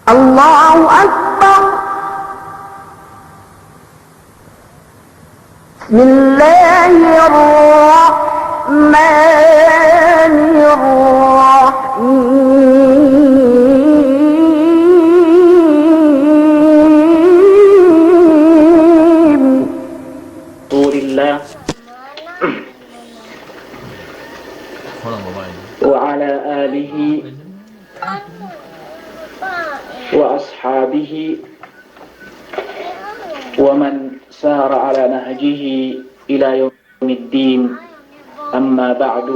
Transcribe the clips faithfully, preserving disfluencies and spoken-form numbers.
الله أكبر. بسم الله الرحمن الرحيم. رسول الله وعلى آله وأصحابه ومن سار على نهجه إلى يوم الدين. أما بعد.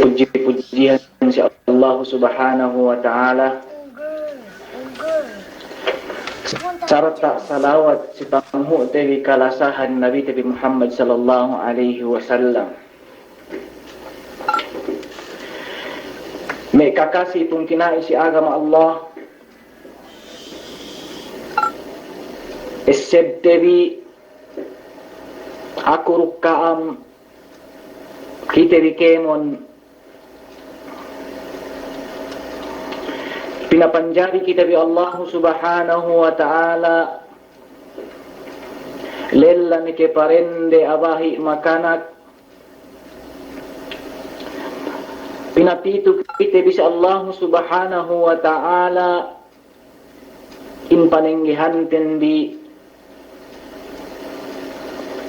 Puji-pujihan si Allah Subhanahu wa Ta'ala, sarta' salawat si panghu'te bi kalasahan Nabite bi Muhammad sallallahu alaihi wasallam. Me' kakasi pungtina'i si agama Allah, essebte bi aku duk ka'am, kite bi kēmon, pinapanjari kite bi Allah Subhanahu wa Ta'ala, lella makaparende abahi' makanak, pinapitu kite bi si Allah Subhanahu wa Ta'ala, in panenggehanten bi,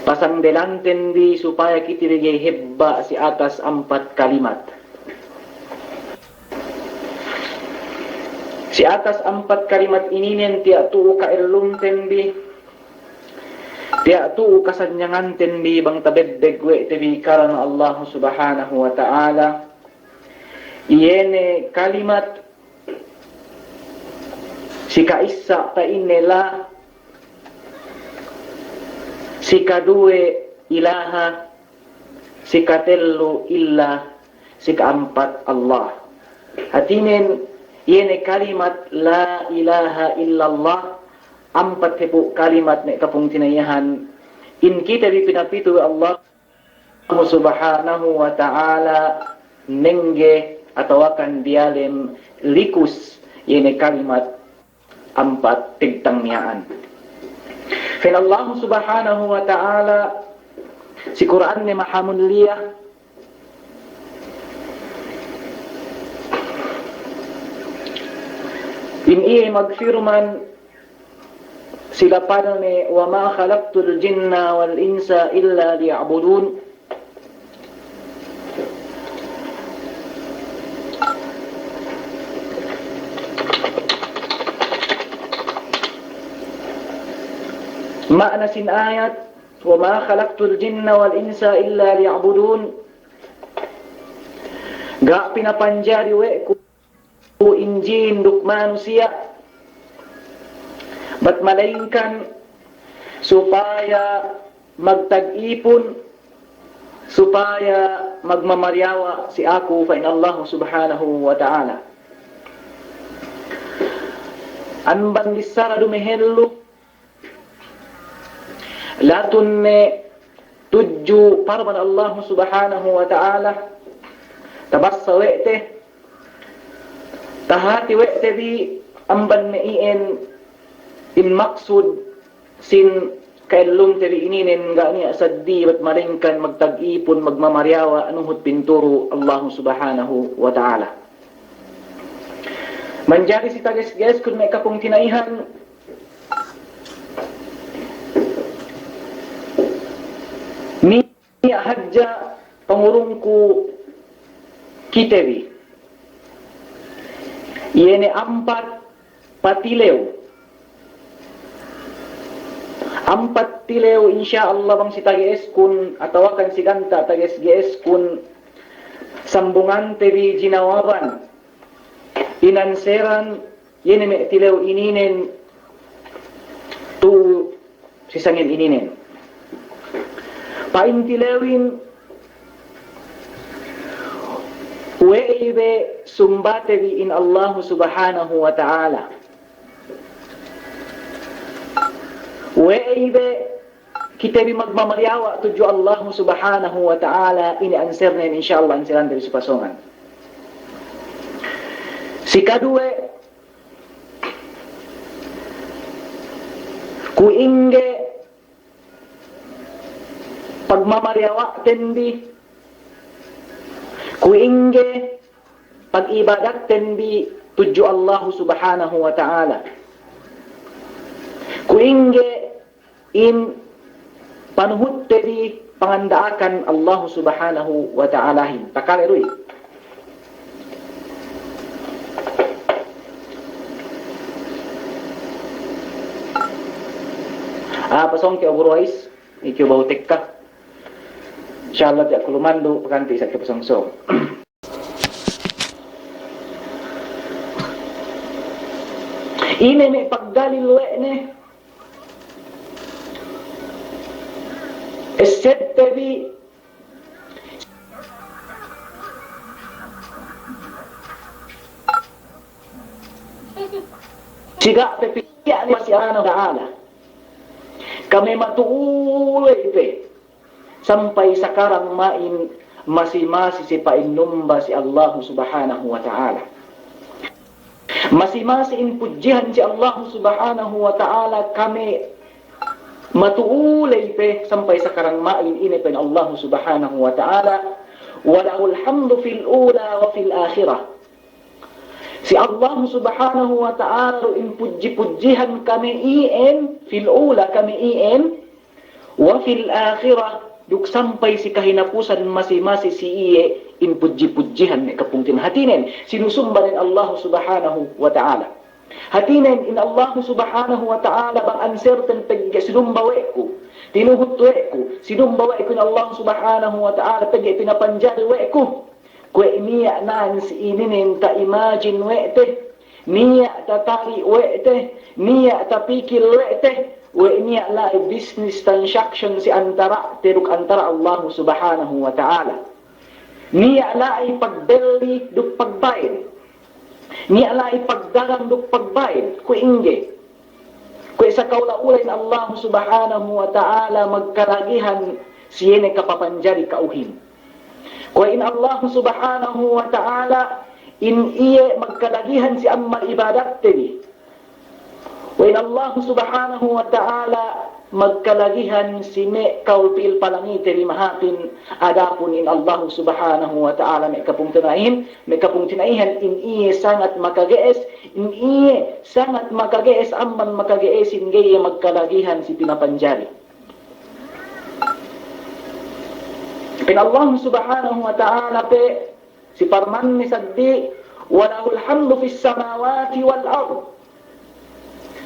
pasangdelanten bi supaya kite bi ga'i hebba' si atas ampat kalimat. Si atas ampat kalimat ininen tiya' tu'u ka'ellumten bi, tiya' tu'u kasanyanganten bi bang tabeddeg we' te bi karna Allah Subhanahu wa Ta'ala. Iye ne kalimat si ka'issa pa'inne la, si kaduwe ilaha, si katellu illa, si ka'ampat Allah. Hātinen, iye ne kalimat la ilaha illallah, ampat hep kalimat me' kapungtina'ihan, in kite bi pinapitu we' Allah Subhanahu wa Ta'ala nengge atawakan diyalem likus, iye ne kalimat ampat tegtang miya'an. Pa'in Allah Subhanahu wa Ta'ala si Kur'anne mahamulliya, in iye magfirman si lapalne, "Wa ma khalaqtul jinna wal insa illa liya'budun." Ma'ana sin ayat, "Wa ma khalaqtul jinna wal insa illa liya'budun." Ga' pinapanjari we' ku in jin duk manusiya', bat malaingkan supaya magtag'ipun, supaya magmamariyawa' si aku, pa'in Allah Subhanahu wa Ta'ala. Amban bissara dumehellu, latun ne tudju parman Allah Subhanahu wa Ta'ala, tabassa we' te, tahāti we' te bi amban me' iyan in maksud sin ka'ellumte bi ininen, ga' niya' saddi bat malaingkan magtag'ipun, magmamariyawa' nuhut pinturu Allah Subhanahu wa Ta'ala. Manjari si tages-geskun me' kapungtina'ihan, niya' hadja pangurungku kite bi. Iye ne ampat patilew. Ampat tilew, insya Allah, bang si tages-geskun, atawakan si ganta' tages-geskun, sambungante bi jinawaban, inanseran, iye ne me' tilew ininen tu'u si sangem ininen. Pa'in tilewin, we'ey be sumbate bi in Allahu Subhanahu wa Ta'ala? We'ey be kite bi magmamariyawa' tudju Allahu Subhanahu wa Ta'ala, ine answernen, insya Allah, answerante bi si pasōngan. Sikaduwe, kuwe' ingge pagmamariyawa'ten bi, kuwe' ingge pag'ibadatten bi tudju Allahu Subhanahu wa Ta'ala. Kuwe' ingge in panuhutte bi panganda'akan Allahu Subhanahu wa Ta'alahin. Takale du i'. Ah, pasōng ke Abu Ruwais, ikiu bahu tekka. Insya Allah tiya' ku lumandu', pakanti' isab ke pasōng so. Ine me' pagdalil we' ne, essebte bi, si ga' pe piya' ne masi Allahu Ta'ala. Kami matu'u ley pe. Sampay sakarang ma'in masi-masi si pa'in numba si Allahu Subhanahu wa Ta'ala. Masi-masi in pudjihan si Allahu Subhanahu wa Ta'ala kami matu'u ley pe sampay sakarang ma'in ine pa'in Allahu Subhanahu wa Ta'ala, "Wa lahul hamdu fil ula wa fil akhirah." Si Allahu Subhanahu wa Ta'ala du in pudji-pudjihan kami iyan, fil ula kami iyan, wa fil akhirah, duk sampay si kahinapusan masi-masi si iye in pudji-pudjihan me' kapungtina'ihan. Hātinen, sinusumbanen Allahu Subhanahu wa Ta'ala. Hātinen in Allahu Subhanahu wa Ta'ala bang answerten pegge' sinumba we' ku, tinuhut we' ku, sinumba we' ku in Allahu Subhanahu wa Ta'ala pegge' pinapanjari we' ku. Kuwe' niya' na'an si ininen ta-imagine we' te, niya' tatali' we' te, niya' tapikil we' te, we' niya' la'i business transaction si antara'te duk antara' Allahu Subhanahu wa Ta'ala. Niya' la'i pagbelli duk pagbayed. Niya' la'i pagdagang duk pagbayed. Kuwe' ingge. Kuwe' sakaula-ula in Allahu Subhanahu wa Ta'ala magkalagihan si iye ne kapapanjari ka'uhin. Kuwe' in Allahu Subhanahu wa Ta'ala in iye magkalagihan si ammal ibadatte bi. Kuwe' in Allahu Subhanahu wa Ta'ala magkalagihan si me' kawul pi'il palangite bi mahāpin, adapun in Allahu Subhanahu wa Ta'ala me' kapungtina'ihan, me' kapungtina'ihan in iye sangat makage'es, in iye sangat makage'es amban makage'esin ga'i iye magkalagihan si pinapanjari. Pa'in Allahu Subhanahu wa Ta'ala pe si parmanne saddi, "Wa lahul hamdu fis samawati wal ard."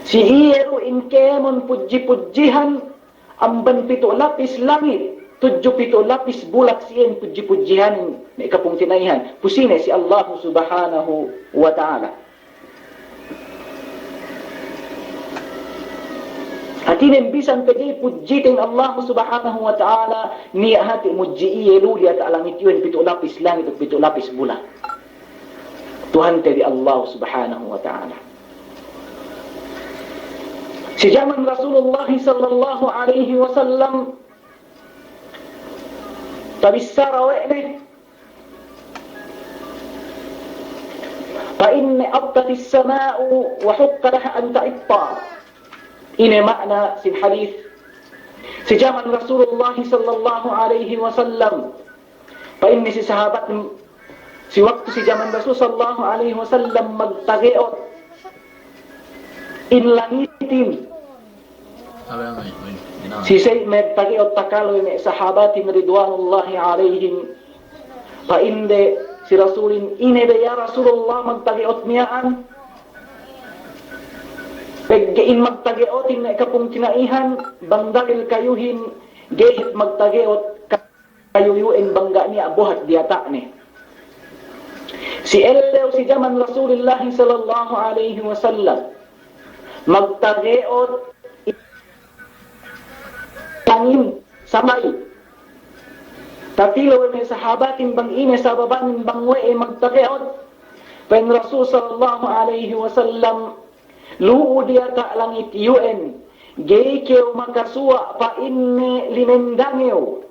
Si iye du in kēmon pudji-pudjihan amban pitu' lapis langit tudju pitu' lapis bulak si iye in pudji-pudjihanin me' kapungtina'ihan. Pu sine? Si Allahu Subhanahu wa Ta'ala. Hātinen bisan pe ga'i pudjite in Allahu Subhanahu wa Ta'ala, niya' hāti mudji iye lu diyata' langit iyu'en pitu' lapis langit duk pitu' lapis bulak. Tuhante bi Allahu Subhanahu wa Ta'ala. Si jaman Rasulullah sallallahu alaihi wasallam, tabissara we' ne, pa'inne, "Attatis sama'u wa huqqa laha an ta'ittan." Ine ma'na sin hadis? Si jaman Rasulullah sallallahu alaihi wasallam, pa'inne si sahabat, si waktu si jaman Rasul sallallahu alaihi wasallam magtage'ot in langitin. Si sey magtage'ot takale we' me' sahabatin ridwanullahi alaihim. Pa'inde si Rasulin, "Ine be ya Rasulullah magtage'ot miya'an?" Pegge' in magtage'otin me' kapungtina'ihan, bang dalil kayuhin, ga'i hep magtage'ot kayuyu'en bang ga' niya' buhat diyata'ne. Si ellew si jaman Rasulillah sallallahu alaihi wasallam, magtage'ot in langit, sampay tatilew we' me' sahabatin bang ine sababanin bang we'ey magtage'ot. Pa'in Rasul sallallahu alaihi wasallam, "Lu'u diyata' langit iyu'en ga'i kew makasuwa' pa'inne limendangew,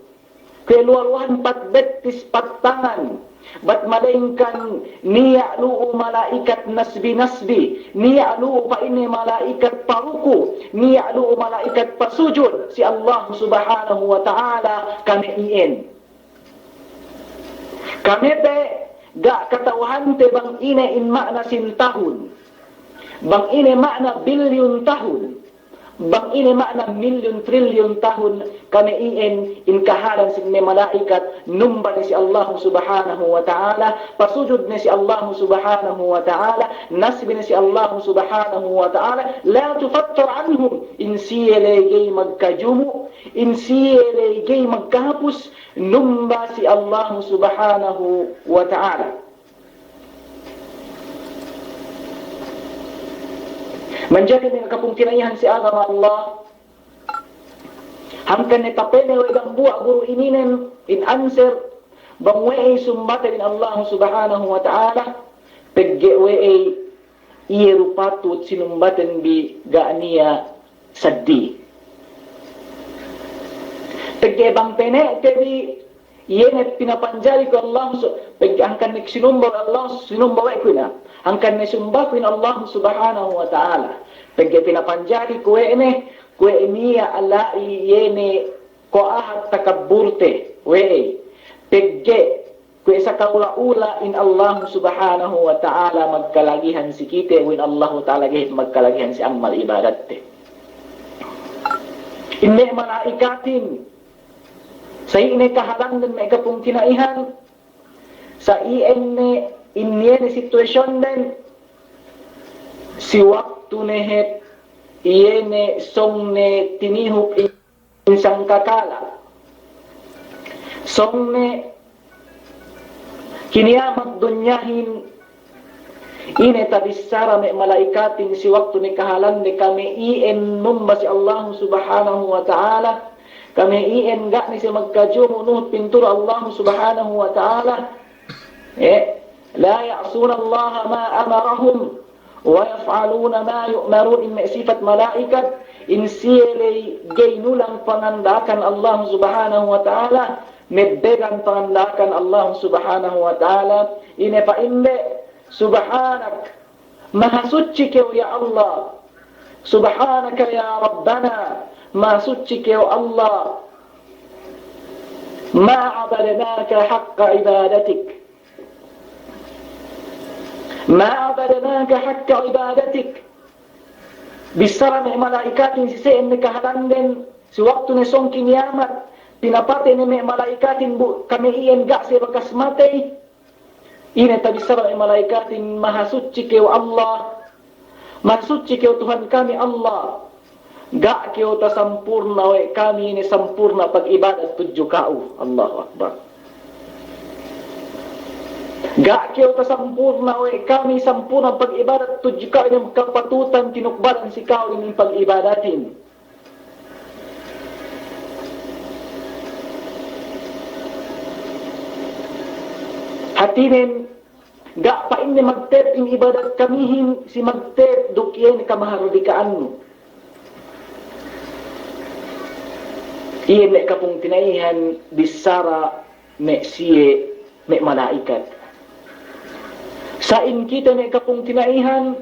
kuwe' luwa-luwahan pat bettis pat tangan, bat malayingkan niya' lu'u mala'ikat nasbi-nasbi, niya' lu'u pa'inne mala'ikat paruku', niya' lu'u mala'ikat pasujud si Allahu Subhanahu wa Ta'ala kame iyan. Kame pe ga' kata'uhante bang ine in ma'na sin tahun, bang ine ma'na bilyun tahun, bang ine ma'na milyun trilyun tahun kame iyan in kahalan sin me' mala'ikat, numba ne si Allahu Subhanahu wa Ta'ala, pasujud ne si Allahu Subhanahu wa Ta'ala, nasbi ne si Allahu Subhanahu wa Ta'ala, la tufattar anhum, in siye ley ga'i magkajumu', in siye ley ga'i magkahapus, numba si Allahu Subhanahu wa Ta'ala. Manjari me' kapungtina'ihan si agama Allah, hangkan ne tapene we' dambuwa' guru ininen in answer, bang we'ey sumbaten in Allahu Subhanahu wa Ta'ala, pegge' we'ey iye du patut sinumbaten bi ga' niya' saddi. Pegge' bang pene'te bi iye ne pinapanjari ku Allah su-, pegge' hangkan ne sinumba Allah, sinumba we' ku ina. Hangkan ne sumbaku in Allah Subhanahu wa Ta'ala. Pegge' pinapanjari ku we' ne, kuwe' niya' la'i iye ne ko' ahat takabburte, we'ey. Pegge' kuwe' sakaula-ula in Allahu Subhanahu wa Ta'ala magkalagihan si kite, we' in Allahu Ta'ala ga'i magkalagihan si ammal ibadatte. In me' mala'ikatin, sa' ine kahalanden me' kapungtina'ihan, sa' iyan ne in iye ne situation den, si waktu ne hep iye ne sōng ne tinihup in sangkakala. Sōng ne kiniyamat dunyahin, ine tabissara me' mala'ikatin si waktu ne kahalande kame iyan numba si Allahu Subhanahu wa Ta'ala, kame iyan ga' ne siye magkajumu' nuhut pintura Allahu Subhanahu wa Ta'ala. Eh, la ya'sunallaha ma amarahum wa yaf'aluna ma yu'marun, in me' sipat mala'ikat, in siye ley ga'i nulang panganda'akan Allah Subhanahu wa Ta'ala, mebbegan panganda'akan Allah Subhanahu wa Ta'ala, ine pa'inde, subhanak, maha suchi kew ya Allah, subhanaka ya Rabbana, maha suchi kew Allah, ma abadnaka haqqa ibadatik. Ma abadnaka haqqa ibadatik. Bissara me' mala'ikatin si se'en ne kahalanden, si waktu ne sōng kiniyamat, pinapatey ne me' mala'ikatin bu kame iyan ga' siye bakas matey. Ine tabissara me' mala'ikatin, maha suchi kew Allah, maha suchi kew Tuhan kami Allah. Ga' kew tasampurna we' kami ne sampurna pag'ibadat tudju ka'u. Allahu Akbar. Ga' kew tasampurna we' kami sampurna pag'ibadat tudju ka'u, ine kapatutan tinukbalan si ka'u inin pag'ibadatin. Hātinen, ga' pa'inne magtep in ibadat kamihin si magtep duk iye ne kamahardika'annu. Iye ne kapungtina'ihan bissara me' siye me' mala'ikat. Sa'in kite me' kapungtina'ihan,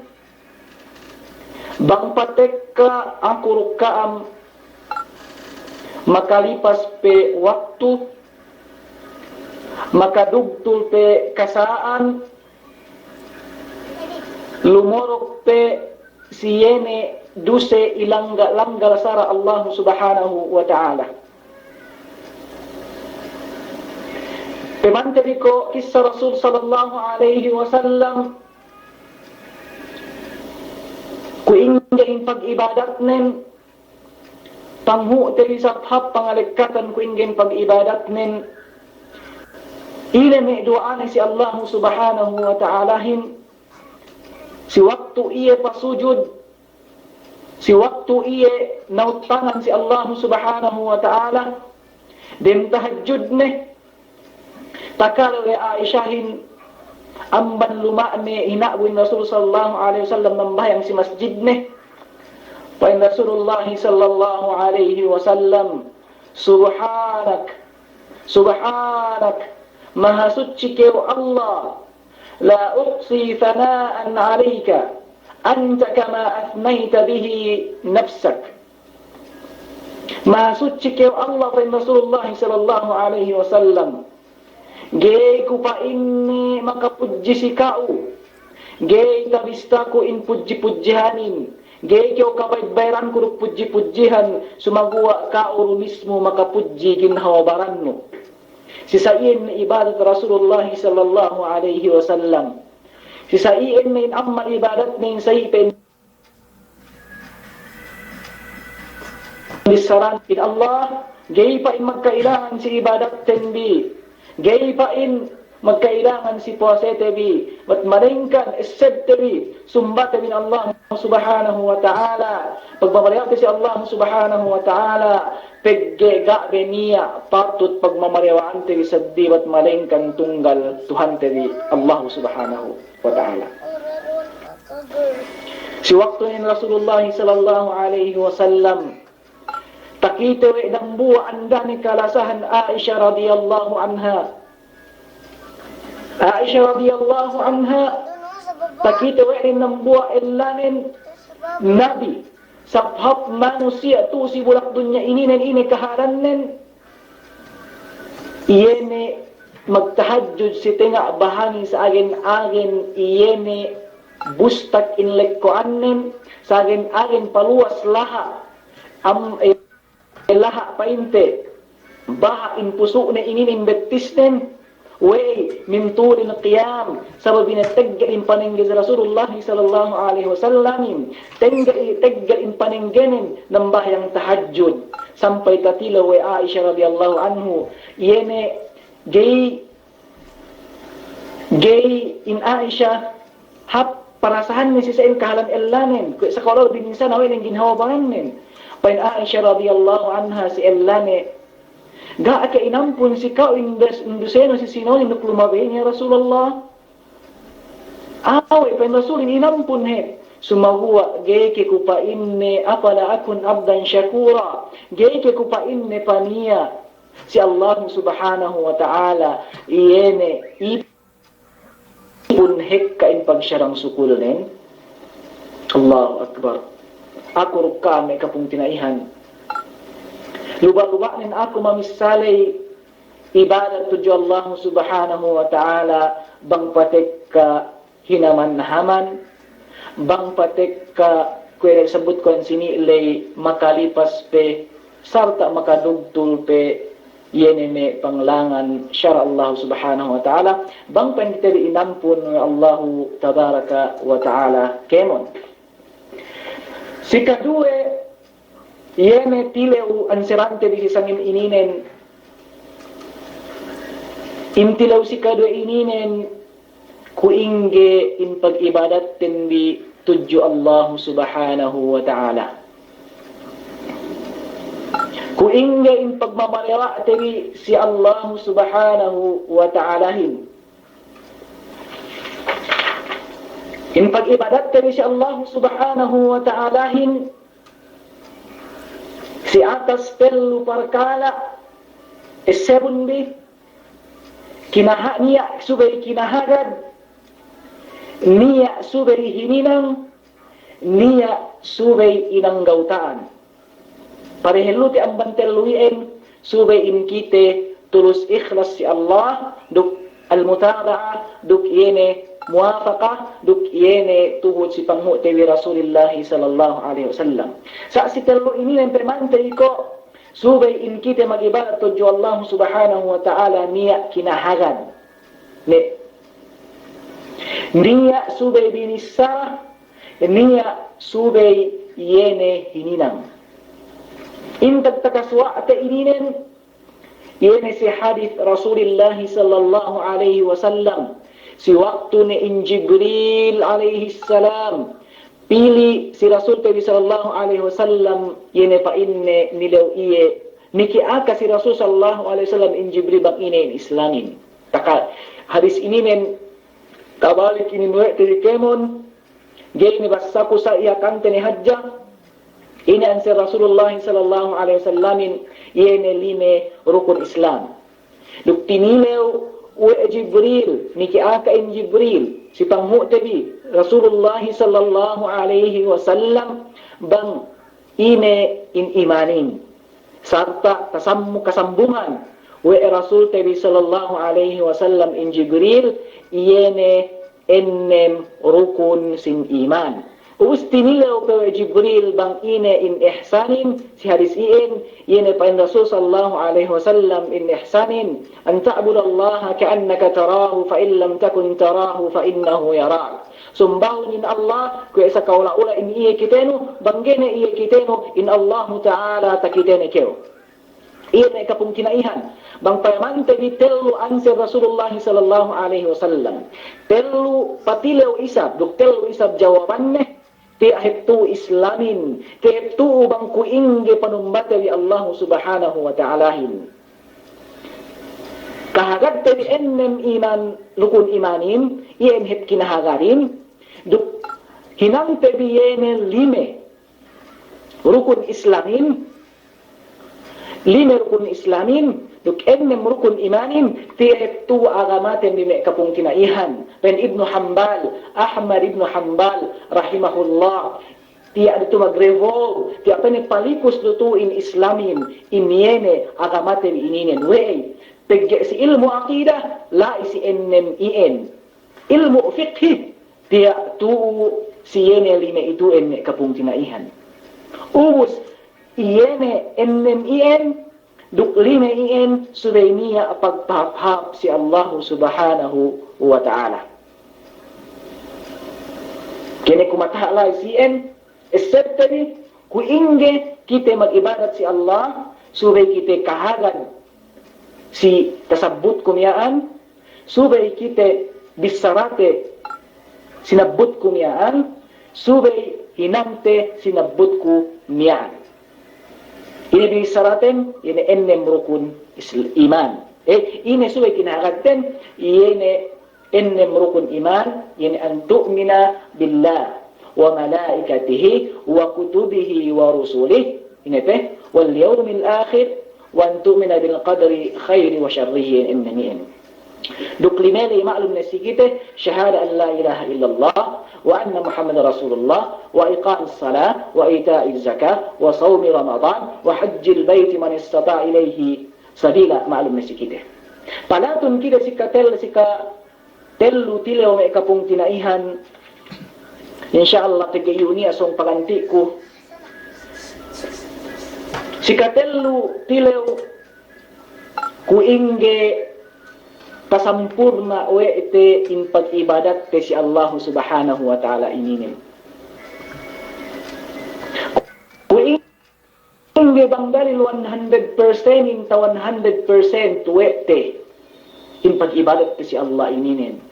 bang patekka aku duk ka'am, makalipas pe waktu, makadugtul pe kasa'an, lumorok pe si iye ne duse ilangga'-langgal sara' Allah Subhanahu wa Ta'ala. Pemante bi ko' kissa Rasul sallallahu alaihi wasallam, kuwe' ingge in pag'ibadatnen, panghu'te bi isab hap pangalekkatan kuwe' ingge in pag'ibadatnen, ine me' duwa'ane si Allahu Subhanahu wa Ta'alahin, si waktu iye pasujud, si waktu iye nauttangan si Allahu Subhanahu wa Ta'ala, dem tahajjudne, takale we' Aishahin amban luma'ne hina'bu in Rasul sallallahu alaihi wasallam nambahayang si masjidne. Pa'in Rasulullah sallallahu alaihi wasallam, "Subhanak, subhanak, maha suchi kew Allah, la uhsi thana'an alayka, anta kama athnaita bihi nafsak." Maha suchi kew Allah, pa'in Rasulullah sallallahu alaihi wasallam. Ga'i ku pa'inne makapudji si ka'u. Ga'i tabistaku in pudji-pudjihanin. Ga'i kew kabayad-bayaranku duk pudji-pudjihan, sumaguwa' ka'u du mismu makapudji ginhawa barannu. Si sa' iyan ibadat Rasulullah sallallahu alaihi wasallam. Si sa' iyan in amal ibadatne in sa' iyan bissaranen, in Allah, ga'i pa'in magkailangan si ibadatten bi, ga'i pa'in magkailangan si puwasete bi, bat malaingkan essebte bi, sumbate bi in Allah Subhanahu wa Ta'ala, pagmamaliyate si Allah Subhanahu wa Ta'ala, pegge' ga' be niya' patut pagmamaliyawa'ante bi seddili, bat malaingkan tunggal Tuhante bi Allah Subhanahu wa Ta'ala. Si waktu inin Rasulullah sallallahu alaihi wasallam, takite we' dambuwa' andane kalasahan Aisha radiyallahu anha. Aisha radiyallahu anha, takite we' dambuwa' ellanen Nabi, sahāp manusiya' tu'u si bulak dunya ininen, ine kahālannen, iye ne magtahajjud si tenga' bahangin sa'agen-agen iye ne bustak in lekko'annen, sa'agen-agen paluwas laha', am, eh, laha' pa'inte, baha' in pusu'ne inin in bettisnen, we'ey, min tulil qiyam, sabab ine tegge' in panengge Rasulullah sallallahu alaihi wasallamin, tegge', tegge' in panenggenen nambahayang tahajjud, sampay tatilew we' Aisha radiyallahu anhu, iye ne ga'i, ga'i in Aisha hāp parasahanne si sa'in kahālan ellanen, kuwe' sakalu bininasa we' ne ginhawa barannen. Pa'in Aisha radiyallahu anha si ellane, "Ga' ke inampun si ka'u in dus-, in dusenu si sinonin duk lumabeyne, ya Rasulullah?" "Awe'," pa'in Rasulin, "inampun he." "Sumaguwa' ga'i ke ku pa'inne, afala akun abdan shakura, ga'i ke ku pa'inne paniya' si Allahu Subhanahu wa Ta'ala, iye ne ipun hekka in pagsarang sukulnen?" Allahu Akbar. Aku duk ka'am me' kapungtina'ihan, luba'-luba'nen aku mamissaley ibadat tudju Allahu Subhanahu wa Ta'ala, bang patekka hinaman-haman, bang patekka kuwe' ne sabutku ensini' ley makalipas pe, sarta' makadugtul pe, iye ne me' panglangan sara' Allah Subhanahu wa Ta'ala, bang pa'in kite bi inampun we' Allahu Tabaraka wa Ta'ala kēmon. Sikaduwe, iye ne tilew answerante bi si sangem ininen, in tilew sikaduwe ininen, kuwe' ingge in pagibadatten bi tudju Allahu Subhanahu wa Ta'ala. Kuwe' ingge in pagmamaliyawa'te bi si Allahu Subhanahu wa Ta'alahin. In pagibadatte bi si Allahu Subhanahu wa Ta'alahin, si atas tellu parkala' essebun bi, kinaha-, niya' subey kinahagad, niya' subey hininang, niya' subey inanggawta'an. Padehellu te amban tellu iyan, subey in kite tulus ikhlas si Allah, duk al-mutaba'ah, duk iye ne muwafaqah, duk iye ne tuhut si panghu'te bi Rasulillahi sallallahu alaihi wasallam. Sa' si tellu ininen pe mantey ko', subey in kite magibadat tudju Allah Subhanahu wa Ta'ala niya' kinahagad. Ne. Niya' subey binissara, niya' subey iye ne hininang. In tagtakasuwa'te ininen, iye ne si hadis Rasulillahi sallallahu alaihi wasallam, si waktu ne in Jibril alaihi salam, pili' si Rasulte bi sallallahu alaihi wasallam, iye ne pa'inne nilew iye, niki'aka si Rasul sallallahu alaihi wasallam in Jibril bang ine in Islamin. Taka hadis ininen, kabalik inin we' te bi kēmon, ga'i ne bassaku sa' iyakante ne hadja, Ine answer Rasulullah sallallahu alaihi wasallamin, iye ne lime rukun Islam. Duk tinilew we' Jibril, miki aka'in Jibril, si panghu'te bi Rasulullah sallallahu alaihi wasallam, bang ine in imanin. Sarta' tasammu-, kasambungan we' Rasulte bi sallallahu alaihi wasallam in Jibril, iye ne ennem rukun sin iman. Ubus tinilew pe we' Jibril bang ine in ihsanin, si hadis iyan, iye ne pa'in Rasul sallallahu alaihi wasallam in ihsanin, "An ta'budallaha ka'annaka tarahu, fa in lam takun tarahu, fa innahu yarak." Sumbahun in Allah, kuwe' sakaula-ula in iye kitenu, bang ga'i ne iye kitenu, in Allahu Ta'ala takitene kew. Iye ne kapungtina'ihan. Bang payamante bi tellu answer Rasulullah sallallahu alaihi wasallam. Tellu patilew isab, duk tellu isab jawabanne, tiya' hep tu'u Islamin, tiya' hep tu'u bang kuwe' ingge panumbate bi Allah Subhanahu wa Ta'alahin. Kahagadte bi ennem iman, rukun imanin, iyan hep kinahagadin, duk hinangte bi iye ne lime rukun Islamin, lime rukun Islamin, duk ennem rukun imanin, tiya' hep tu'u agamaten bi me' kapungtina'ihan. Pa'in Ibnu Hanbal, Ahmad Ibnu Hanbal, rahimahullah, tiya' du tu'u magrevolve, tiya' pa'inne palikus du tu'u in Islamin, in iye ne agamate bi ininen. We'ey? Pegge' si ilmu' aqidah, la'i si ennem iyan. Ilmu' fiqhi, tiya' tu'u si iye ne lime itu'en me' kapungtina'ihan. Ubus, iye ne ennem iyan, duk lime iyan, subey niya' pagpahāp-hāp si Allahu Subhanahu wa Ta'ala. Kene ku mataha' la'i si iyan, essebte bi, kuwe' ingge kite mag'ibadat si Allah, subey kite kahagad si tasabbutku miya'an, subey kite bissarate sinabbutku miya'an, subey hinangte sinabbutku miya'an. Ine bissaraten, ine ennem rukun Isl-, iman. Eh, ine subey kinahagadten, iye ne ennem rukun iman, iye ne an tu'mina billah wa malaikatihi wa kutubihi wa rusulihi, ine pe, wal yawmil akhir, wa an tu'mina bil qadri khairihi wa sharrihi, iye ne ennem iyan. Duk lime ley ma'lum ne si kite, shahada an la ilaha illallah, wa anna Muhammadan Rasulullah, wa iqamis salah, wa ita'iz zakah, wa sawmi Ramadan, wa hajjil bayti man istata'a ilayhi sabila, ma'lum ne si kite. Palatun kite si katel-, si katellu tilew me' kapungtina'ihan. Insya Allah, pegge' iyu' niya' sōng paganti'ku. Si katellu tilew, kuwe' ingge tasampurna' we' te in pag'ibadatte si Allahu Subhanahu wa Ta'ala ininen. Kuwe' ingge bang dalil one hundred percent in ta one hundred percent we' te in pag'ibadatte si Allah ininen.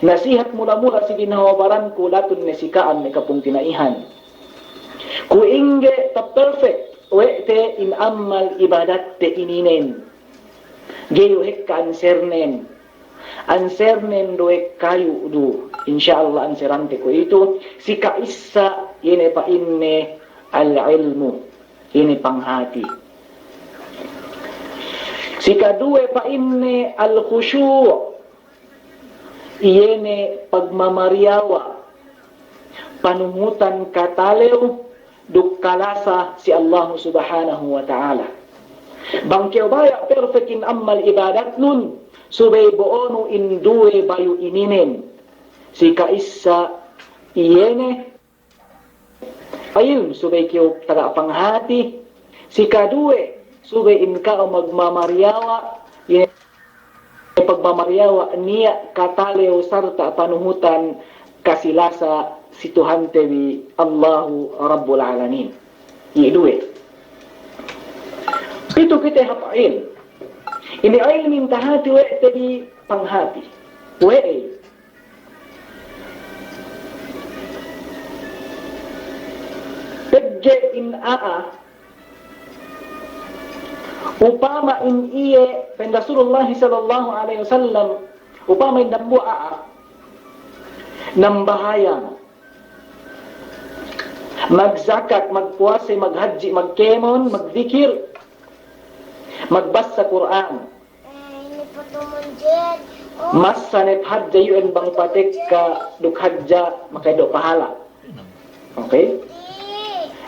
Nasihat mula-mula si ginhawa baranku latun ne si ka'am me' kapungtina'ihan. Kuwe' ingge ta-perfect we' te in ammal ibadatte ininen. Ga'i du ekka answernen. Answernen du ekka iyu' du. Insya Allah answerante kuwe'itu. Si ka'issa, iye ne pa'inne al-ilmu. Iye ne panghati. Si kaduwe pa'inne al-khushu'. Iye ne pagmamariyawa', panuhutan katalew duk kalasa si Allahu Subhanahu wa Ta'ala. Bang kew baya' perfect in ammal ibadatnun, subey bo'onu in duwe bayu' ininen. Si ka'issa iye ne ilmu, subey kew taga panghati. Si kaduwe, subey in ka'u magmamariyawa', iye pagmamariyawa' niya' katalew sarta' panuhutan kasilasa si Tuhante bi Allahu Rabbul Alamin. Iye duwe. Pitu kite hap ilmu. Ine ilmu in tahati we' te bi panghati. We'ey? Pegge' in a'a, upama in iye, pa'in Rasulullah sallallahu alaihi wasallam, upama in dambuwa' a'a nambahayang, magzakat, magpuwase, maghadji', magkēmon, magdikir, magbassa Kur'an. Masa ne hadja iyu'en bang patekka duk hadja maka'eddo' pahala. Okay?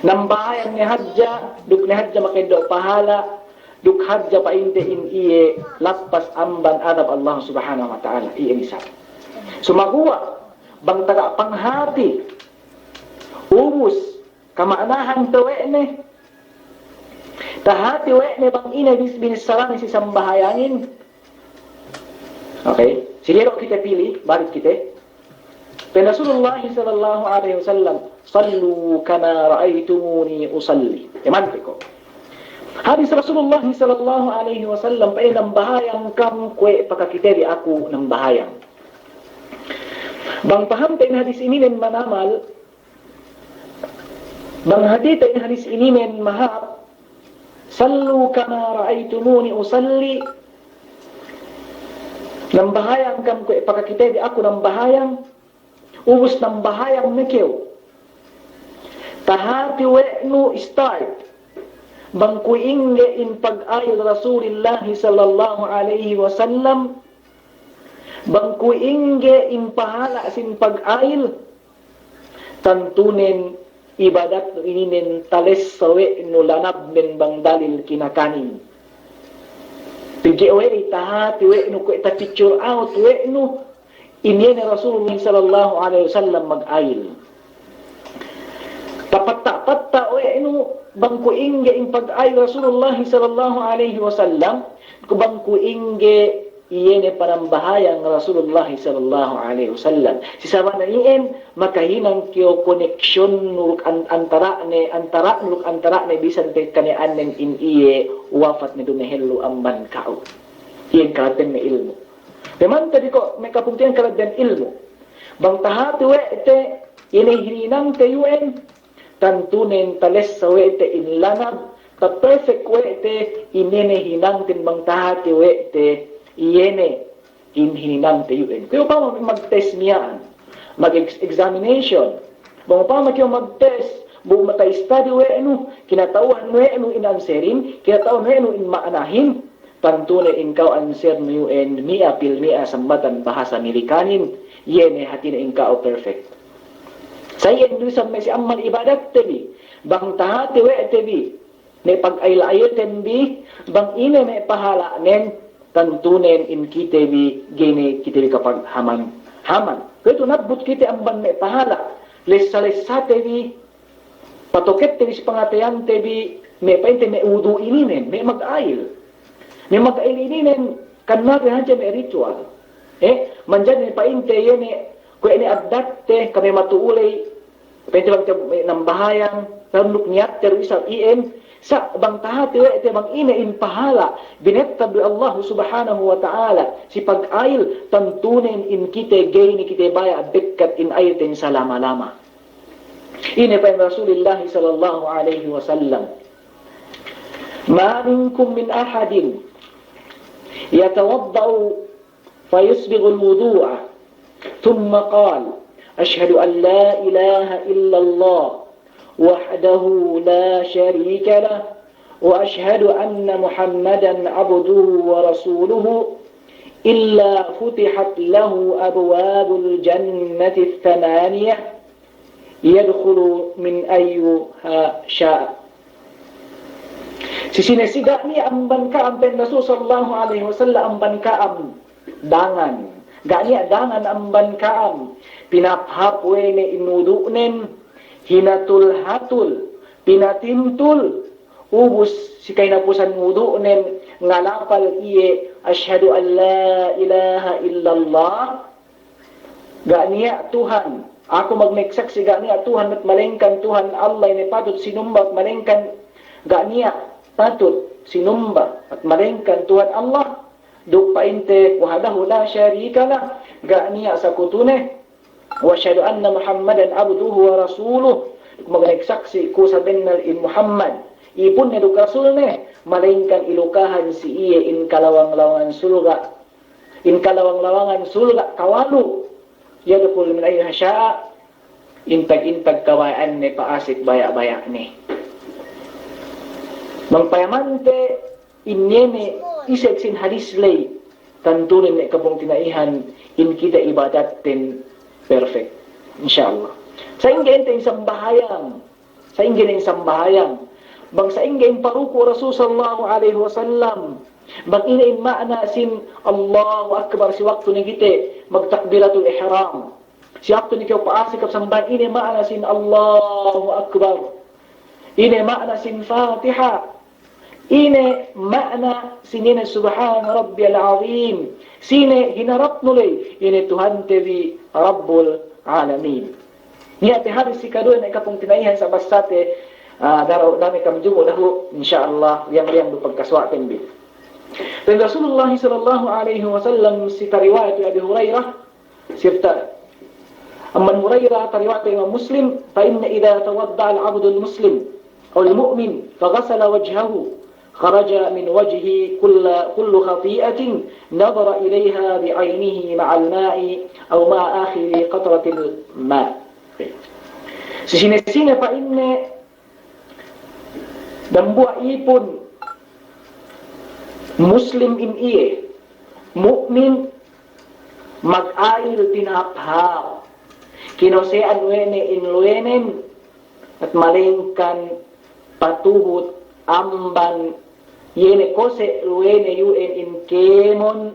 Nambahayang ne hadja, duk ne hadja maka'eddo' pahala, duk hadja pa'inte in iye lappas amban adab Allah Subhanahu wa Ta'ala. Iye ne isab. Sumaguwa', bang taga panghati, ubus, kama'nahan te we' ne, tahati we' ne bang ine bis-, binissarane si sambahayangin. Okay? Sige, du kite pili, balik kite. Pa'in Rasulullah sallallahu alaihi wasallam, "Sallu kama ra'aitumuni usalli." Iyan mante ko'. Hadis Rasulullah sallallahu alaihi wasallam, pa'in, "Nambahayang kam kuwe' pakakite bi aku nambahayang." Bang paham te in hadis ininen manamal, bang hati te in hadis ininen mahāp, "Sallu kama ra'aitumuni usalli." Nambahayang kam kuwe' pakakite bi aku nambahayang, ubus nambahayang ne kew. Tahati we' nu start. Bang kuwe' ingge in pag'ayil Rasulillah sallallahu alaihi wasallam, bang kuwe' ingge in pahala sin pag'ayil, tantunen ibadatnu ininen talessa we' nu lanabnen bang dalil kinakanin. Pegge' we' tahati we' nu kuwe' ta-picture out we' nu, ine ne Rasulullah sallallahu alaihi wasallam mag'ayil. Tapatta'-patta' we' nu bang kuwe' ingge in pag'ayil Rasulullah sallallahu alaihi wasallam, ku bang kuwe' ingge iye ne panambahayang Rasulullah sallallahu alaihi wasallam. Si sabab ne iyan, makahinang kew connection nu duk an-, antara'ne, antara'nu duk antara'ne bisan pe kaniyanen in iye wafat ne du ne hellu amban ka'u. Iyan kalabden me' ilmu'. Pemante di ko' me' kapungtina'ihan kalabden ilmu'. Bang tahati we' te ine hininang te iyu'en, tantunen talessa we' te in lanab, ta-perfect we' te ine ne hinangten bang tahati we' te iye ne in hininang te iyu'en. Kuwe' upama mag-test miya'an, mag-ex-, examination. Bang upama kew mag-test, bu mata-study we' nu, kinata'uhan we' nu in answerin, kinata'uhan we' nu in ma'anahin, tantu ne in ka'u answer nu iyu'en mi'a pil mi'a sambatan bahasa Milikanin, iye ne hatinen in ka'u perfect. Sa iyan du isab me' si ammal ibadatte bi, bang tahati we' te bi, me' pag'ayil-ayilten bi, bang ine me' pahala'nen, tantunen in kite bi, ga'i ne kite bi kapaghaman-haman. Kuwe'itu nabbut kite amban me' pahala', lessa-lessate bi, patokette bi si pangateyante bi, me' pa'inte me' wudu' ininen, me' mag'ayil. Me' mag'ayil ininen, kan nabi hadja me' ritual. Eh, manjari ne pa'inte iye ne, kuwe' ne addatte, kami matu'u ley, pa'inte bang te nambahayang, tanduk niyatte du isab iyan, sa' bang tahati we' te bang ine in pahala', binettab du Allah Subhanahu wa Ta'ala, si pag'ayil, tantunen in kite ga'i ne kite baya' bekkat in ayilten salama-lama. Ine pa'in Rasulillah sallallahu alaihi wasallam, "Ma minkum min ahadin yatawadda'u fayusbighul wudu'a, thumma qala, ashhadu an la ilaha illallah, wahdahu la sharika lah, wa ashhadu anna Muhammadan abduhu wa rasuluhu, illa futihat lahu abwabul jannati thamaniyah, yadkhulu min ayyuha sha'a." Si sine si ga' niya' amban ka'am, pa'in Rasul sallallahu alaihi wasallam, amban ka'am dangan. Ga' niya' dangan amban ka'am, pinahāp-hāp we' ne in wudu'nen, hinatul-hatul, pinatintul, ubus si kahinapusan wudu'nen, ngalapal iye, "Ashhadu an la ilaha illallah." Ga' niya' Tuhan, aku magmeksaksi' ga' niya' Tuhan malaingkan Tuhan Allah ine patut sinumba, malaingkan ga' niya' patut sinumba malaingkan Tuhan Allah. Duk pa'inte, wahdahu la sharika lah, ga' niya' sakutune. Wa ashhadu anna Muhammadan abduhu wa rasuluh. Magmeksaksi' ku sabennal in Muhammad, ipunne duk rasulne, malaingkan ilukahan si iye in kalawang-lawangan sulga'. In kalawang-lawangan sulga' kawalu, yadkhulu min ayyiha sha'a, intag-intag kabaya'anne pa'asek baya'-baya'ne. Bang payamante in iye ne isab sin hadis ley, tantu ne me' kapungtina'ihan in kite ibadatten perfect. Insya Allah. Sa'ingge inte in sambahayang, sa'ingge ne in sambahayang, bang sa'ingge in paruku' Rasul sallallahu alaihi wasallam, bang ine in ma'na sin Allahu Akbar si waktu ne kite magtakbiratul ihram. Si waktu ne kew pa'asek hap sambahayang, ine ma'na sin Allahu Akbar. Ine ma'na sin Fatiha. Ine ma'na sin ine Subhana Rabbiyal Azim. Sine hinarapnu ley, ine Tuhante bi Rabbul Alamin. Niya' te hadis si kaduwe ne kapungtina'ihan sa' basate, ah, dara-, dame kam jumu' dahu', insya Allah, liyang-liyang du pagkasuwa'ten bi. Pa'in Rasulullah sallallahu alaihi wasallam si tariwayat Abi Hurairah, Sirta amban Hurairah, tariwayat Imam Muslim, فإن إذا توضأ العبد المسلم أو المؤمن فغسل وجهه خرج من وجهه كل، كل خطيئة نظر إليها بعينه مع الماء أو مع آخر قطرة الماء. Si sine-sine pa'inne dambuwa' ipun Muslim in iye, mu'min, mag'ayil tinahap hāp. Kinose'an we' ne in luwenen, at malengkan patuhut amban iye ne kose' luwene yu'en in kēmon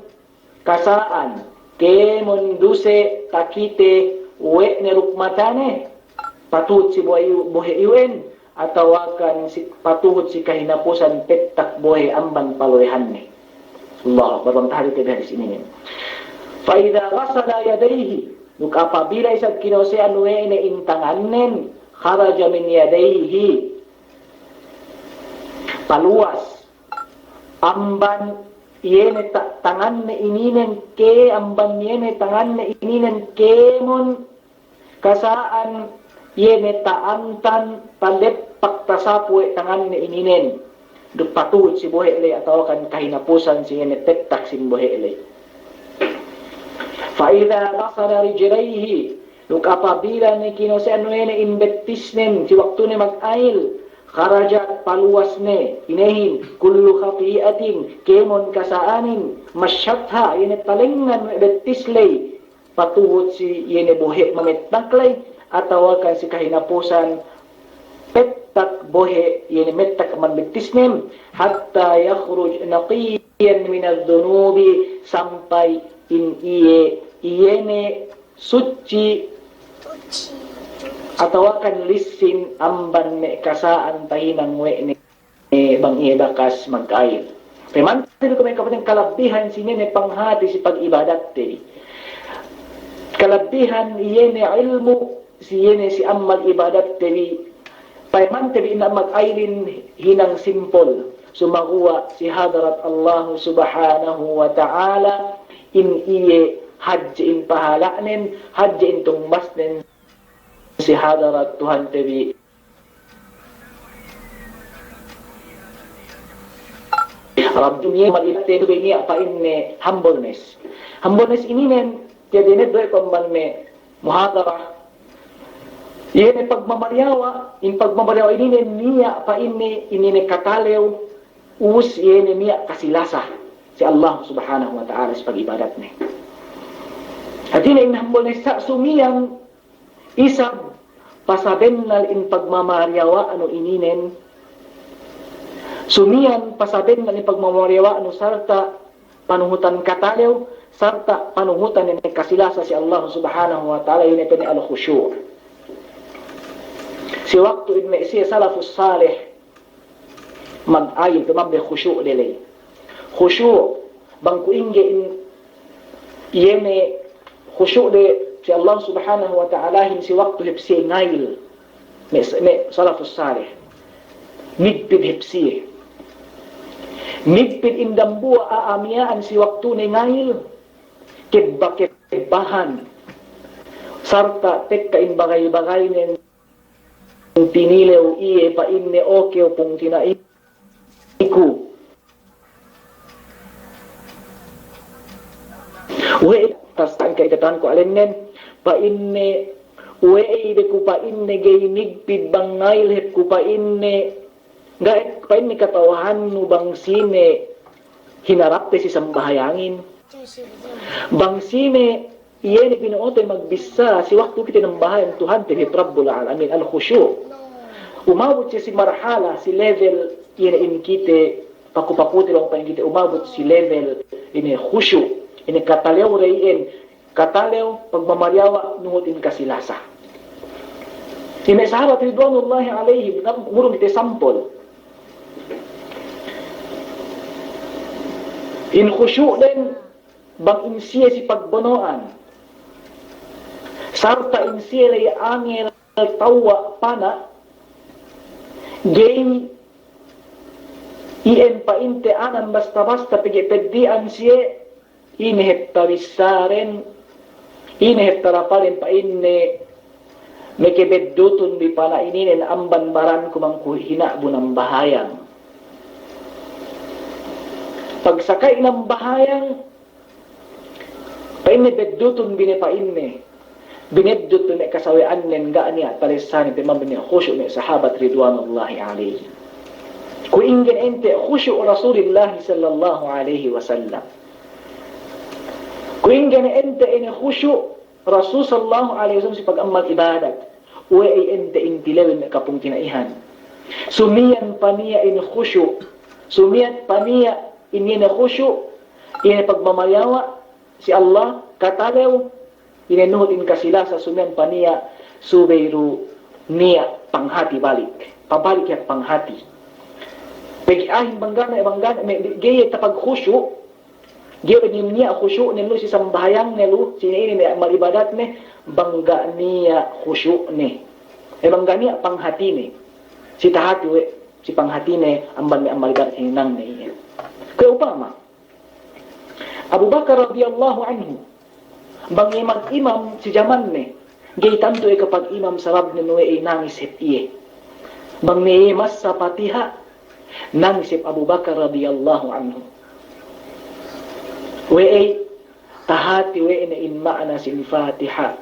kasa'an, kēmon duse takite we' ne duk matane, patuhut si bohe' yu-, bohe' yu'en, atawakan si, patuhut si kahinapusan pettak bohe' amban paluwehanne. Allahu Akbar, bang tahadis te bi hadis ininen. فإذا غسل يديه, duk apabila isab kinose'an we' ne in tangannen, خرج من يديه, paluwas amban iye ne ta-, tanganne ininen ke-, amban iye ne tanganne ininen kēmon kasa'an iye ne ta'antan taleppak tasapu we' tanganne ininen. Duk patuhut si bohe' ley atawakan kahinapusan si iye ne pettak sin bohe' ley. فإذا غسل رجليه, duk apabila ne kinose'an we' ne in bettisnen si waktu ne mag'ayil, خرجت, paluwas ne, inehin, كل خطيئة, kēmon kasa'anin, مشتها, iye ne talengngan we' bettis ley, patuhut si iye ne bohe' mamettak ley, atawakan si kahinapusan pettak bohe' iye ne mettak amban bettisnen, حتى يخرج نقيا من الذنوب, sampay in iye, iye ne suci atawakan lissin amban me' kasa'an tahinang we' ne, eh, bang iye bakas mag'ayil. Payamante bi ku me' kapungtina'ihan kalabbihan si ine ne panghati si pag'ibadatte bi. Kalabbihan iye ne ilmu' si iye ne si amal ibadatte bi. Payamante bi in mag'ayilin hinang simpol. Sumaguwa' si hadarat Allah Subhanahu wa Ta'ala, in iye hadje in pahala'nen, hadje in tungbasnen si hadarat Tuhante bi. Rabbin iye mal ibadatte bi niya' pa'inne humbleness. Humbleness ininen, tiya' dine do'e pamban me' muhadara. Iye ne pagmamariyawa', in pagmamariyawa' ininen niya' pa'inne, ininen katalew, us iye ne niya' kasilasa si Allah Subhanahu wa Ta'ala si pag'ibadatne. Hātine in humbleness sa' sumiyang isab pasabennal in pagmamariyawa'nu ininen, sumiyang pasabennal in pagmamariyawa'nu sarta' panuhutan katalew, sarta' panuhutan in kasilasa si Allah Subhanahu wa Ta'ala, ine pa'in al-khushu'. Si waktu in me' siye salafus saleh, mag'ayil, tumambe khushu' de ley. Khushu', bang kuwe' ingge in, iye ne khushu' de si Allah Subhanahu wa Ta'alahin si waktu hep siye ngayil. Me', me' salafus saleh. Nigpit hep siye. Nigpit in dambuwa' a'a miya'an si waktune ngayil. Kebba-kebbahan. Sarta' tekka in bagay-bagaynen tinilew iye pa'inne, o kew pungtina'iku. We' tasangka ikatan ku alennen, pa'inne, We'ey be ku pa'inne ga'i nigpit bang nga'il hep ku pa'inne, ga' hep ku pa'inne kata'uhannu bang sine hinarapte si sambahayangin. Bang sine iye ne bino'ote magbissā si waktu kite nambahayang Tuhante bi Rabbul Alamin, al-khusyu'. Umabut siye si marhala, si level, iye ne in kite, paku-pakute bang pa'in kite umabut si level, ine khusyu', ine katalew de iyan, katalew, pagmamariyawa', nuhut in kasilasa. Ine sahabat ridwanullahi alayhim, ngurung kite sampol. In khusyu' den, bang in siye si pagbono'an. Sarta' in siye ley angel tawwa' pana', ga'i iyan pa'inte anan basta-basta pegge' peddi'an siye, ine hep tabissāden, ine hep tarapalen pa'inne, meke beddutun bi pana' ininen amban baranku bang ku hina' bu nambahayang. Pagsaka'i nambahayang, pa'inne beddutun bi ne pa'inne. Bineddut bi me' kasawe'annen ga' niya' talessane pe mabne khusyu' me' sahabat ridwanullahi alayhim. Kuwe' ingge ne ente khusyu' Rasulillah sallallahu alayhi wasallam. Kuwe' ingge ne ente ine khusyu' Rasul sallallahu alayhi wasallam si pag-ammal ibadat. We'ey ente intilewin me' kapungtina'ihan. Sumiyan paniya' in khusyu'. Sumiyan paniya' in ine khusyu', ine pagmamariyawa' si Allah, katalew, ine nuhut in kasilasa, sumiyan paniya', subey du niya' panghati balik. Pabalik iye panghati. Pegge' a'ahin bang ga' ne, bang ga' ne, me', ga'i iye tapagkhusyu', ga'i iye niya' khusyu' ne lu si sambahayang ne lu, si ine, ine, me' ammal ibadat ne, bang ga' niya' khusyu' ne. E bang ga' niya' panghati ne. Si tahati we', si panghati ne, amban me' ammal ibadat hininang ne iye. Kuwe' upama, Abu Bakar radiyallahu anhu, bang iye mag-imam si jamanne, ga'i tantu iye kapag-imam sababnen we'ey nangis hep iye. Bang ne iye massa Fatiha, nangis hep Abu Bakar radiyallahu anhu. We'ey, tahati we' ne in ma'na sin Fatiha.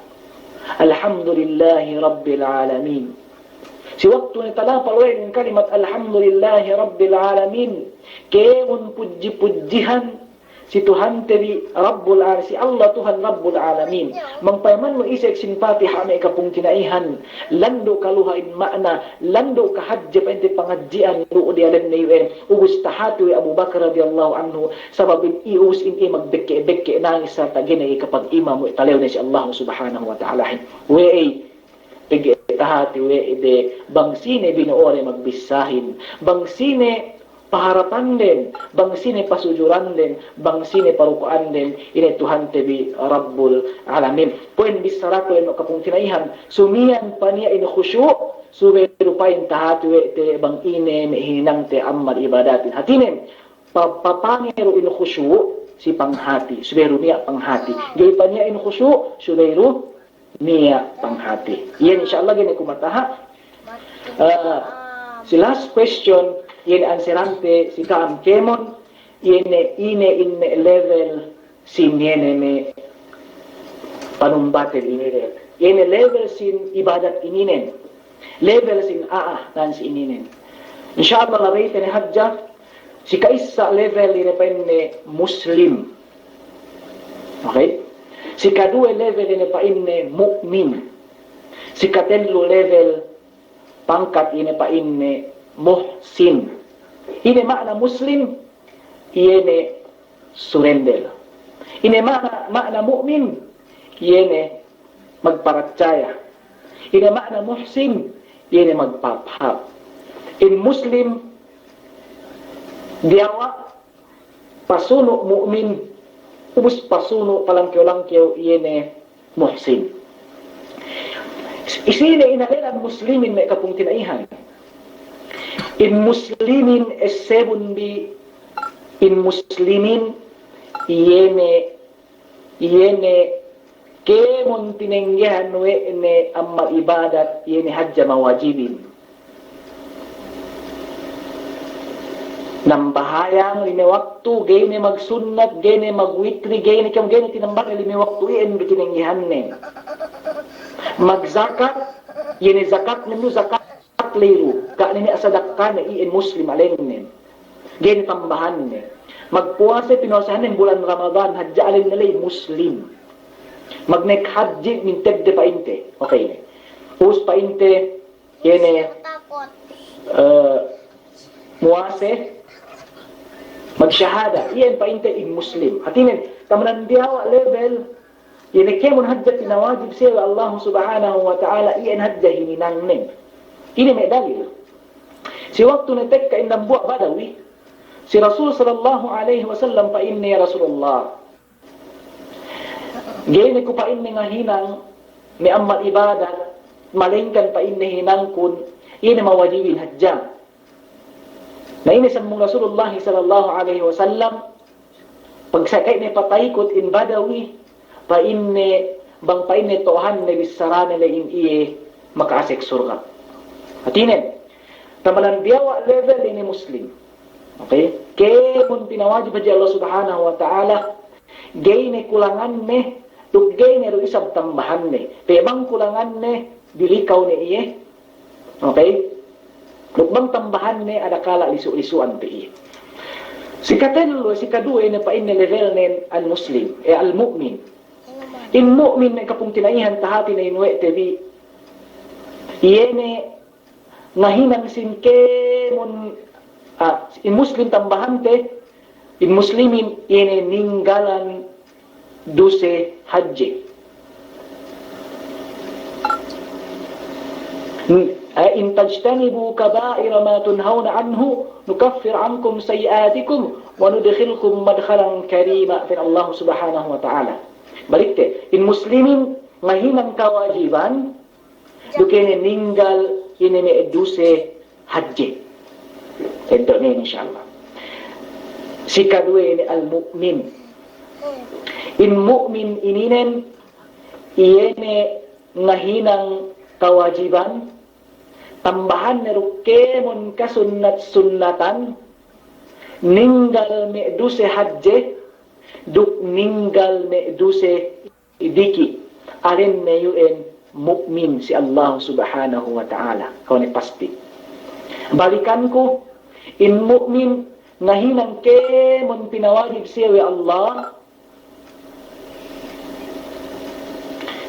Alhamdulillahi Rabbil Alamin. Si waktu ne talapal we' ne in kalimat Alhamdulillahi Rabbil Alamin, kēmon pudji-pudjihan si Tuhante bi Rabbul Al-, si Allah Tuhan Rabbul Alamin. Bang payamannu isek sin Fatiha me' kapungtina'ihan, landu' kaluha in ma'na, landu' kahadje pa'inte pangadji'an lu'u diyalem ne iyan, ubus tahati we' Abu Bakar radiyallahu anhu, sabab in iye ubus in iye magbekke'-bekke' nangis sarta' ga'i ne iye kapag-imam we' talewne si Allah Subhanahu wa Ta'alahin. We'ey, pegge' tahati we' de bang sine bino'ode magbissāhin, bang sine paharatanden, bang sine pasujuranden, bang sine paruku'anden, ine Tuhante bi Rabbul Alamin. Puwen bissaraku inu kapungtina'ihan, sumiyan paniya' in khusyu', subey du pa'in tahati we' te bang ine me' hininangte ammal ibadatin. Hatinen, pa-, papaniya' du in khusyu' si panghati, subey du niya' panghati. Ga'i paniya' in khusyu', subey du niya' panghati. Iyan insya Allah ga'i ne ku mataha'. Eh, si last question, iyan answerante si ka'am kēmon, iyan ne ine in me' level sin iyan ne me' panumbaten ininen. Iyan ne level sin ibadat ininen. Level sin a'a nan si ininen. Insya Allah labey te ne hadja, si ka'issa level ine pa'inne Muslim. Okay? Si kaduwe level ine pa'inne mu'min. Si katellu level pangkat ine pa'inne muhsin. Ine ma'na Muslim? Iye ne surrender. Ine ma'na, ma'na mu'min? Iye ne magparatsaya. Ine ma'na muhsin? Iye ne magpahāp. In Muslim diyawa' pasunu' mu'min, ubus pasunu' palangkew-langkew iye ne muhsin. Isi ne inalenan muslimin me' kapungtina'ihan. In muslimin essebun bi, in muslimin iye ne, iye ne kēmon tinenggehan we' ne ammal ibadat, iye ne hadja mawajibin. Nambahayang lime waktu, ga'i ne magsunnat, ga'i ne magwitri, ga'i ne kēmon, ga'i ne tinambahayang lime waktu iyan bi tinenggehannen. Magzakat, iye ne zakatnen du zakat ley du. Ga' ne niya' sadakkane, iyan Muslim alennen. Ga'i ne tambahanne. Magpuwase, pinuwasehannen bulan Ramadan hadja, alenne ley Muslim. Magnek hadji mintedde pa'inte. Okay ne. Ubus pa'inte, iye ne, eh, muwase, magshahada. Iyan pa'inte in Muslim. Hātinen, tamanan diyawa' level, iye ne kēmon hadja pinawajib siye we' Allahu Subhanahu wa Ta'ala, iyan hadja hininangnen. Ine me' dalil? Si waktu ne tekka in dambuwa' Badawi si Rasul sallallahu alaihi wasallam, pa'inne, "Ya Rasulullah, ga'i ne ku," pa'inne, "ngahinang me' ammal ibadat, malaingkan," pa'inne, "hinangkun ine mawajibin hadja." Na ine sambung Rasulullah sallallahu alaihi wasallam, pagsakey ne pataykut in Badawi, pa'inne, bang pa'inne to'ohanne bissarane ley in iye maka'asek surga'. Hātinen, tamanan diyawa' level ine Muslim. Okay? Kēmon pinawajib hadja Allah Subhanahu wa Ta'ala, ga'i ne kulanganne, duk ga'i ne du isab tambahanne. Pe bang kulanganne, dilikaw ne iye. Okay? Duk bang tambahanne, adakala' lisu'-lisu'an pe iye. Sikatellu, sikaduwe ne pa'inne levelnen al-Muslim, eh, al-Mu'min. In Mu'min ne kapungtina'ihan, tahati ne in we' te bi. Iye ne ngahinang sin kēmon, ah, in Muslim tambahante, in Muslimin, iye ne ninggalan duse hadje. N-, eh, "In tajtanibu kaba'ira ma tunhawna anhu, nukaffir ankum sayyi'atikum, wa nudkhilkum madkhalan karima," pa'in Allah Subhanahu wa Ta'ala. Balikte, in Muslimin ngahinang kawajiban, duk iye ne ninggal ine me' duse hadje. Teddo' ne, insya Allah. Sikaduwe ine al-mu'min. In mu'min ininen, iye ne ngahinang kawajiban, tambahanne duk kēmon kasunnat-sunnatan, ninggal me' duse hadje, duk ninggal me' duse diki', alenne iyu'en mu'min si Allah Subhanahu wa Ta'ala. Kaw ne pasti. Balikanku, in mu'min ngahinang kēmon pinawajib siye we' Allah,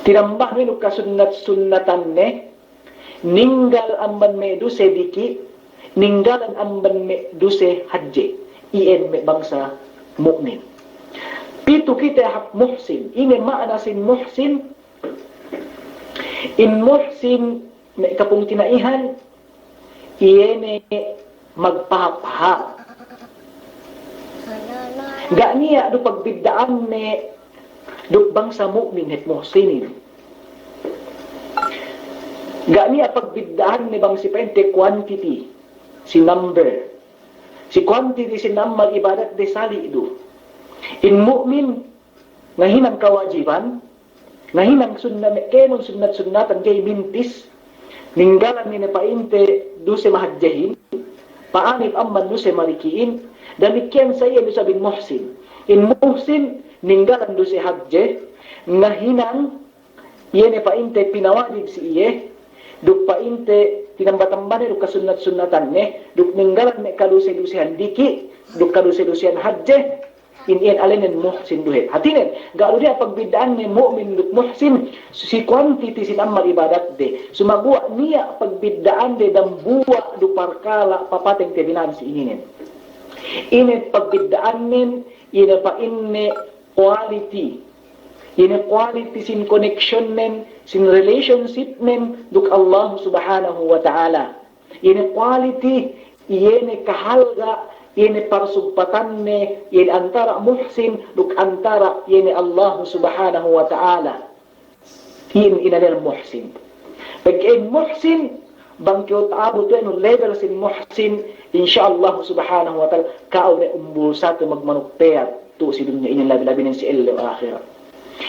tinambahne duk kasunnat-sunnatanne, ninggal amban me' duse diki', ninggalan amban me' duse hadje. Iyan me' bangsa mu'min. Pitu kite hap muhsin. Ine ma'ana sin muhsin? In muhsin me' kapungtina'ihan, iye ne magpahāp-hāp. Ga' niya' du pagbidda'anne duk bangsa mu'min hep muhsinin. Ga' niya' pagbidda'anne bang si pa'inte quantity, si number. Si quantity sin ammal ibadatde sali' du. In mu'min ngahinang kawajiban, ngahinang sunna me' kēmon sunnat-sunnatan ga'i mintis, ninggalan ine pa'inte duse mahadjehin, pa'anib amban duse madiki'in, damikkiyan sa iye du isab in muhsin. In muhsin ninggalan duse hadje, ngahinang iye ne pa'inte pinawajib si iye, duk pa'inte tinamba-tambane duk kasunnat-sunnatanne, duk ninggalan me' kaduse-dusehan diki', duk kaduse-dusehan hadje, in iyan alenen muhsin du hep. Hātinen, ga' du niya' pagbidda'anne mu'min duk muhsin, si quantity sin ammal ibadatde. Sumaguwa' niya' pagbidda'ande dambuwa' du parkala' papateng te bina'an si ininen. Ine pagbidda'annen, ine pa'inne quality. Ine quality sin connectionnen, sin relationshipnen duk Allah Subhanahu wa Ta'ala. Ine quality, iye ne kahalga', iye ne parsugpatanne, iye ne antara' muhsin duk antara' iye ne Allah Subhanahu wa Ta'ala. In, inanel muhsin. Pegge' in muhsin, bang kew ta'abut we' nu level sin muhsin, insya Allah Subhanahu wa Ta'ala, ka'u ne umbul satu magmanuk peyat tu'u si dunya inin, labi-labinen si ellew ahirat.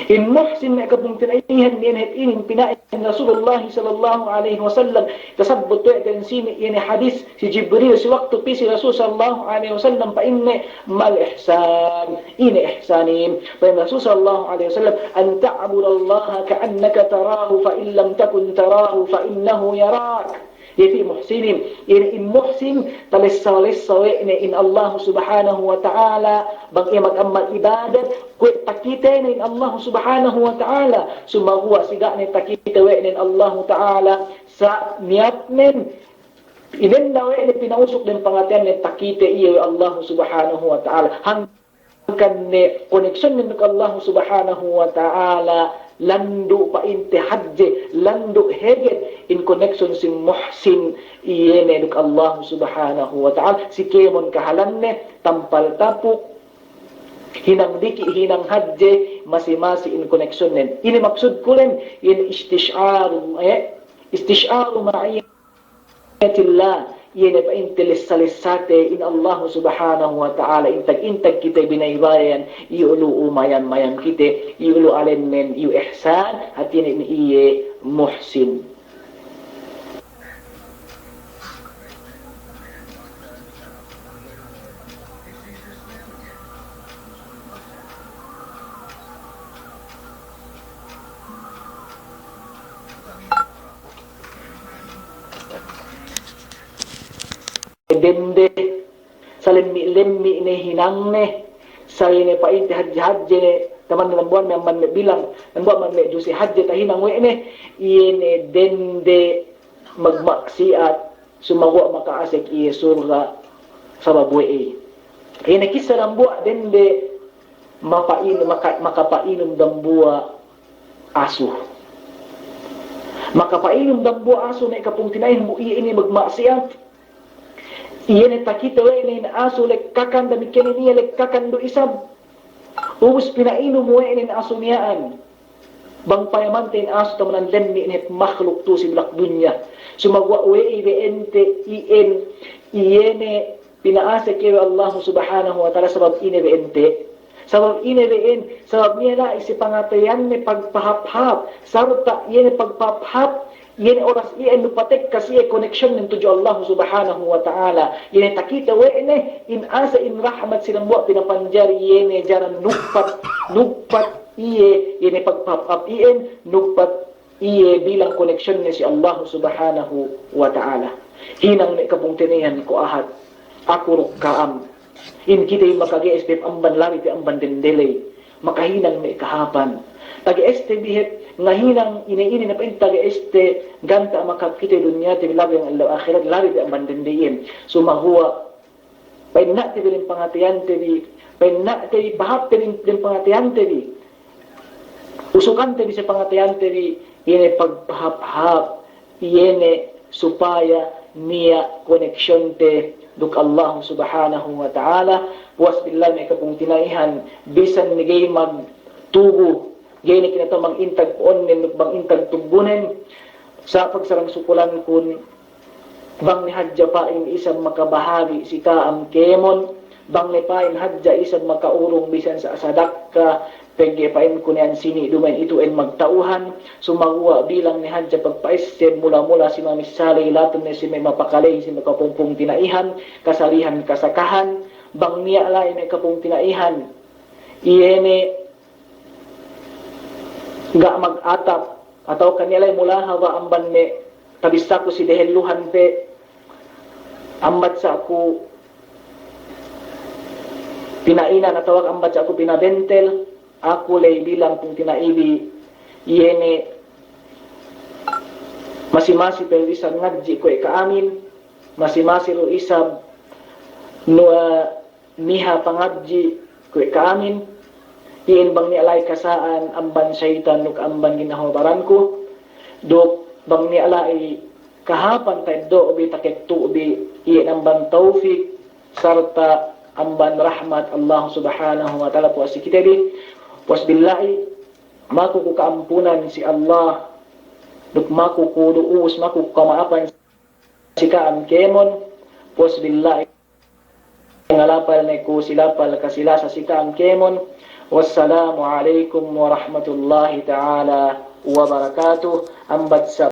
In muhsin me' kapungtina'ihan, iye ne hep inin pina'in Rasulullah sallallahu alaihi wasallam. Tasabbut we' den sini iye ne hadis si Jibril si waktu pī si Rasul sallallahu alaihi wasallam, pa'inne, "Mal ihsan?" Ine ihsanin? Pa'in Rasul sallallahu alaihi wasallam, "An ta'budallaha ka'annaka tarahu, fa in lam takun tarahu, fa innahu yarak." Iye ti muhsinin, iye ne in muhsin, talessa-lessa we' ne in Allahu subhanahu wa ta'ala, bang iye mag'amal ibadat, kuwe' takite ne in Allahu subhanahu wa ta'ala, sumaguwa' si ga' ne takite we' ne in Allahu ta'ala, sa' niyatnen, inenna we' ne pina'usuk dem pangateyannen takite iye we' Allahu subhanahu wa ta'ala. Hang kan ne koneksyonnen duk Allahu subhanahu wa ta'ala, landu' pa'inte hadje, landu' heget in koneksyon si muhsin, iye ne duk Allahu subhanahu wa ta'ala, si kēmon kahalanne, tampal tapuk, hinang diki', hinang hadje, masi-masi in koneksyonnen. Ine maksudku len, in istish'aru, eh, istish'aru ma'i- Tillah, iye ne pa'inte lessa-lessate in Allahu subhanahu wa ta'ala, intag-intag kite binaybayan, iyu' lu'u mayam-mayam kite, iyu' lu'u alennen, iyu' ihsan, hatinen iye muhsin. Dende, salemmi'-lemmi' ne hinangne, sa iye ne pa'inte hadje-hadje ne, taman dambuwa' me' amban me' bilang, dambuwa' amban me' juse hadje tahinang we' ne, iye ne dende magma'siyat, sumaguwa' maka'asek iye surga' sabab we'ey. Iye ne kissa dambuwa' dende mapa'in-, maka-, makapa'inum dambuwa' asu. Makapa'inum dambuwa' asu me' kapungtina'ihan bu iye inin magma'siyat. Iye ne takite we' ne in asu lekkakan, damikkiyan iye lekkakan du isab. Ubus pina'inum we' ne in asu miya'an. Bang payamante in asu tamanan lemmi' ne hep makhluk tu'u si bulak dunya. Sumaguwa' we'ey be'ente iyan, iye ne pina'asek iye we' Allahu subhanahu wa ta'ala sabab ine be'ente. Sabab ine be'en, sabab niya' la'i si pangateyanne pagpahāp-hāp, sarta' iye ne pagpahāp-hāp, iye ne oras iyan du patekka si iye koneksyonnen tudju Allahu subhanahu wa ta'ala. Iye ne takite we' ne, in asa in rahmat si dambuwa' pinapanjari iye ne jaran nugpat, nugpat iye, iye ne pagpahāp-hāp iyan, nugpat iye bilang koneksyonnen si Allahu subhanahu wa ta'ala. Hinang me' kapungtina'ihan ko' ahad, aku duk ka'am. In kite makage'es pe amban labi pe amban dende ley. Makahinang me' kahāpan. Tage'este bi hep ngahinang ine-ine ne pa'in tage'este ganta' makahāp kite dunyate bi labi ellew ahirat labi pe amban dende iyan. Sumaguwa' pa'in na'te bi dem pangateyante bi, pa'in na'te bi pahāpte bi dem pangateyante bi. Usukante bi si pangateyante bi, iye ne pagpahāp-hāp, iye ne supaya niya' koneksiyonte duk Allahu subhanahu wa ta'ala. Puwas billahi me' kapungtina'ihan, bisan ne ga'i magtugu, ga'i ne kinata'uhan bang intag po'onnen duk bang intag tuggunen, sa' pagsarang-sukulankun, bang ne hadja pa'in isab makabahagi' si ka'am kēmon, bang ne pa'in hadja isab maka'urung bisan sa-, sadakka, pegge' pa'inku ne ensini' duma'in itu'en magta'uhan, sumaguwa' bilang ne hadja pagpa'esseb mula-mula si mamissāley latun ne si me' mapakaley si me' kapungtina'ihan, kasalihan kasakahan, bang niya' la'i me' kapungtina'ihan, iye ne ga' magatap, atawa kan niya' la'i mulahaba amban me' tabissāku si dehelluhan pe, ambat sa' ku pina'inan atawa ambat sa' ku pinabentel, aku ley bilang pungtina'i bi, iye ne masi-masi pe isab ngadji' kuwe' ka'amin, masi-masi du isab nu-, niha pangadji' kuwe' ka'amin, iyan bang niya' la'i kasa'an amban seyitan duk amban ginhawa baranku, duk bang niya' la'i kahāpan ta'eddo' bi, takettu' bi, iyan amban tawfik sarta' amban rahmat Allah subhanahu wa ta'ala puwas si kite bi, puwas billahi, maku ku ka'ampunan si Allah, duk maku ku du'us, maku ku kama'apan si ka'am kēmon, puwas billahi, ngalapal ne ku si lapal kasilasa si ka'am kēmon, Wassalamu alaikum warahmatullahi ta'ala wabarakatuh. Ambat sa